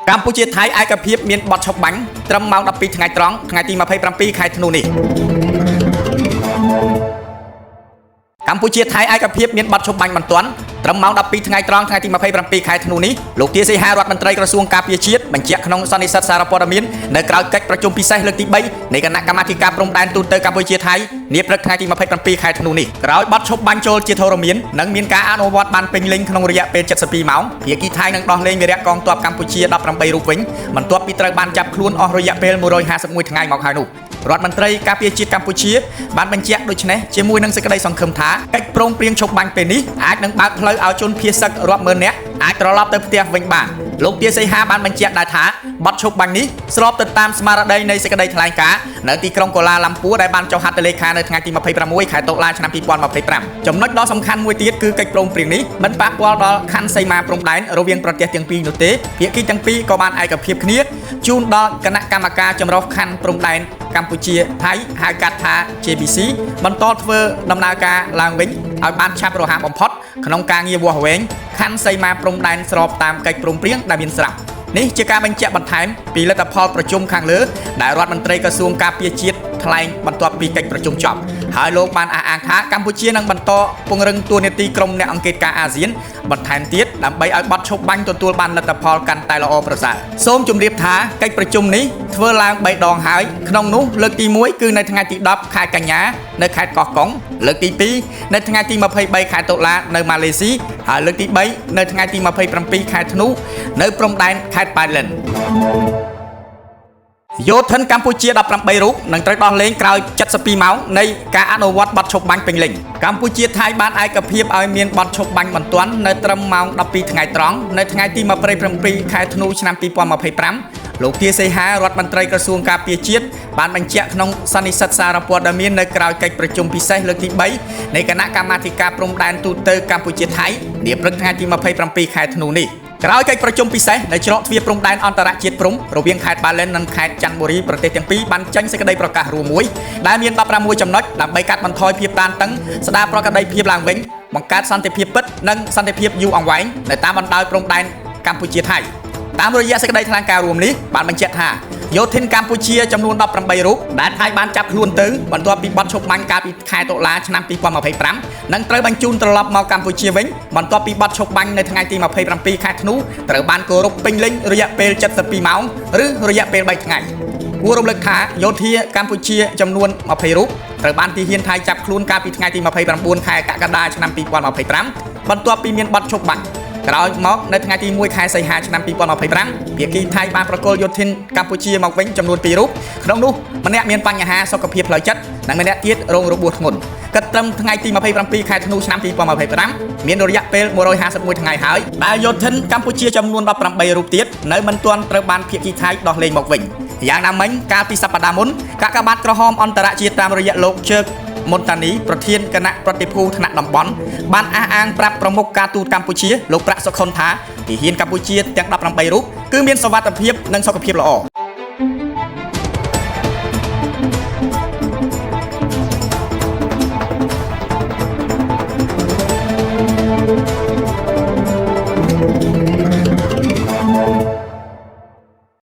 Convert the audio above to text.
កម្ពុជាថៃឯកភាពមានបទឈប់បាញ់ត្រឹមម៉ោង12ថ្ងៃត្រង់ថ្ងៃទី27ខែធ្នូនេះកម្ពុជាថៃឯកភាពមានបទឈប់បាញ់បន្ទាន់ត្រឹមម៉ោង12ថ្ងៃត្រង់ថ្ងៃទី27ខែធ្នូនេះលោកទាសីហារដ្ឋមន្ត្រីក្រសួងការពារជាតិបញ្ជាក់ក្នុងសន្និសីទសារព័ត៌មាននៅក្រៅកិច្ចប្រជុំពិសេសលើកទី3នៃគណៈកម្មាធិការព្រំដែនទូទៅកម្ពុជាថៃនាព្រឹកថ្ងៃទី27ខែធ្នូនេះក្រោយបទឈប់បាញ់ចូលជាធរមាននិងមានការអនុវត្តបានពេញលេញក្នុងរយៈពេល72ម៉ោងភាគីថៃនឹងដោះលែងវីរៈកងទ័ពកម្ពុជា18រូបវិញបន្ទាប់ពីត្រូវបានចាប់ខ្លួនអស់រយៈពេល151ថ្ងៃមកហើយនោះរដ្ឋមន្ត្រីការពារជាតិកម្ពុជាបានបញ្ជាក់ដូចនេះជាមួយនឹងសេចក្តីសង្ឃឹមថាកិច្ចព្រមព្រៀងឈប់បាញ់ពេលនេះអាចនឹងបើកផ្លូវឲ្យជនភៀសសឹករាប់ម៉ឺននាក់អាចត្រឡប់ទៅផ្ទះវិញបានលោកទាសីហាបានបញ្ជាក់ដែរថាបទឈប់បាញ់នេះស្របទៅតាមស្មារតីនៃសេចក្តីថ្លែងការណ៍នៅទីក្រុងកូឡាឡាំពួរដែលបានចុះហត្ថលេខានៅថ្ងៃទី26ខែតុលាឆ្នាំ2025ចំណុចដ៏សំខាន់មួយទៀតគឺកិច្ចព្រមព្រៀងនេះមិនប៉ះពាល់ដល់ខណ្ឌសីមាព្រំដែនរវាងប្រទេសទាំងពីរនោះទេភាគីទាំងពីរក៏បានឯកភាពគ្នាជូនដល់គណៈកម្មការចម្រុះខណ្ឌព្រំដែនកម្ពុជាថៃហៅកាត់ថា JBC បន្តធ្វើដំណើរការឡើងវិញឲ្យបានឆាប់រហ័សបំផុតក្នុងការងារវាស់វែងខណ្ឌសីមាព្រំដែនស្របតាមកិច្ចព្រមព្រៀងដែលមានស្រាប់នេះជាការបញ្ជាក់បន្ថែមពីលទ្ធផលប្រជុំខាងលើដែលរដ្ឋមន្ត្រីក្រសួងការពារជាតិថ្លែងបន្ទាប់ពីកិច្ចប្រជុំចប់ហើយលោកបានអះអាងថាកម្ពុជានឹងបន្តពង្រឹងតួនាទីក្រុមអ្នកអង្កេតការអាស៊ានបន្ថែមទៀតដើម្បីឲ្យបទឈប់បាញ់ទទួលបានលទ្ធផលកាន់តែល្អប្រសើរសូមជម្រាបថាកិច្ចប្រជុំនេះធ្វើឡើង3ដងហើយក្នុងនោះលើកទី1គឺនៅថ្ងៃទី10ខែកញ្ញានៅខេត្តកោះកុងលើកទី2នៅថ្ងៃទី23ខែតុលានៅម៉ាឡេស៊ីហើយលើកទី3នៅថ្ងៃទី27ខែធ្នូនៅព្រំដែនខេត្តប៉ៃលិនយោធិនកម្ពុជា18រូបនឹងត្រូវដោះលែងក្រោយ72ម៉ោងនៃការអនុវត្តបទឈប់បាញ់ពេញលេញកម្ពុជាថៃបានឯកភាពឲ្យមានបទឈប់បាញ់បន្ទាន់នៅត្រឹមម៉ោង12ថ្ងៃត្រង់នៅថ្ងៃទី27ខែធ្នូឆ្នាំ2025លោកទាសីហារដ្ឋមន្ត្រីក្រសួងការពារជាតិបានបញ្ជាក់ក្នុងសន្និសីទសារព័ត៌មាននៅក្រៅកិច្ចប្រជុំពិសេសលើកទី3នៃគណៈកម្មាធិការព្រំដែនទូទៅកម្ពុជាថៃនាព្រឹកថ្ងៃទី27ខែធ្នូនេះក្រោយកិច្ចប្រជុំពិសេសនៅច្រកទ្វារព្រំដែនអន្តរជាតិព្រំរវាងខេត្តបាឡែននិងខេត្តច័ន្ទបុរីប្រទេសទាំងពីរបានចេញសេចក្តីប្រកាសរួមមួយដែលមាន16ចំណុចដើម្បីកាត់បន្ថយភាពតានតឹងស្ដារប្រក្រតីភាពឡើងវិញបង្កើតសន្តិភាពពិតនិងសន្តិភាពយូរអង្វែងនៅតាមបណ្ដោយព្រំដែនកម្ពុជាថៃតាមរយៈសេចក្តីថ្លែងការណ៍រួមនេះបានបញ្ជាក់ថាយោធិនកម្ពុជាចំនួន18រូបដែលថៃបានចាប់ខ្លួនទៅបន្ទាប់ពីបទឈប់បាញ់កាលពីខែតុលាឆ្នាំ2025និងត្រូវបញ្ជូនត្រឡប់មកកម្ពុជាវិញបន្ទាប់ពីបទឈប់បាញ់នៅថ្ងៃទី27ខែធ្នូត្រូវបានគោរពពេញលេញរយៈពេល72ម៉ោងឬរយៈពេល3ថ្ងៃគួររំលឹកថាយោធាកម្ពុជាចំនួន20រូបត្រូវបានទាហានថៃចាប់ខ្លួនកាលពីថ្ងៃទី29ខែកក្កដាឆ្នាំ2025បន្ទាប់ពីមានបទឈប់បាញ់ក្រោយមកនៅថ្ងៃទី1ខែសីហាឆ្នាំ2025ភាគីថៃបានប្រគល់យោធិនកម្ពុជាមកវិញចំនួន2រូបក្នុងនោះម្នាក់មានបញ្ហាសុខភាពផ្លូវចិត្តនិងម្នាក់ទៀតរងរបួសធ្ងន់គិតត្រឹមថ្ងៃទី27ខែធ្នូឆ្នាំ2025មានរយៈពេល151ថ្ងៃហើយដែលយោធិនកម្ពុជាចំនួន18រូបទៀតនៅមិនទាន់ត្រូវបានភាគីថៃដោះលែងមកវិញយ៉ាងណាមិញកាលពីសប្តាហ៍មុនកាកបាទក្រហមអន្តរជាតិតាមរយៈលោកជើកមុនតានីប្រធានគណៈប្រតិភូថ្នាក់តំបន់បានអះអាងប្រាប់ប្រមុខការទូតកម្ពុជាលោកប្រាក់សុខុនថាទាហានកម្ពុជាទាំង18រូបគឺមានសុវត្ថិភាពនិងសុខភាពល្អ។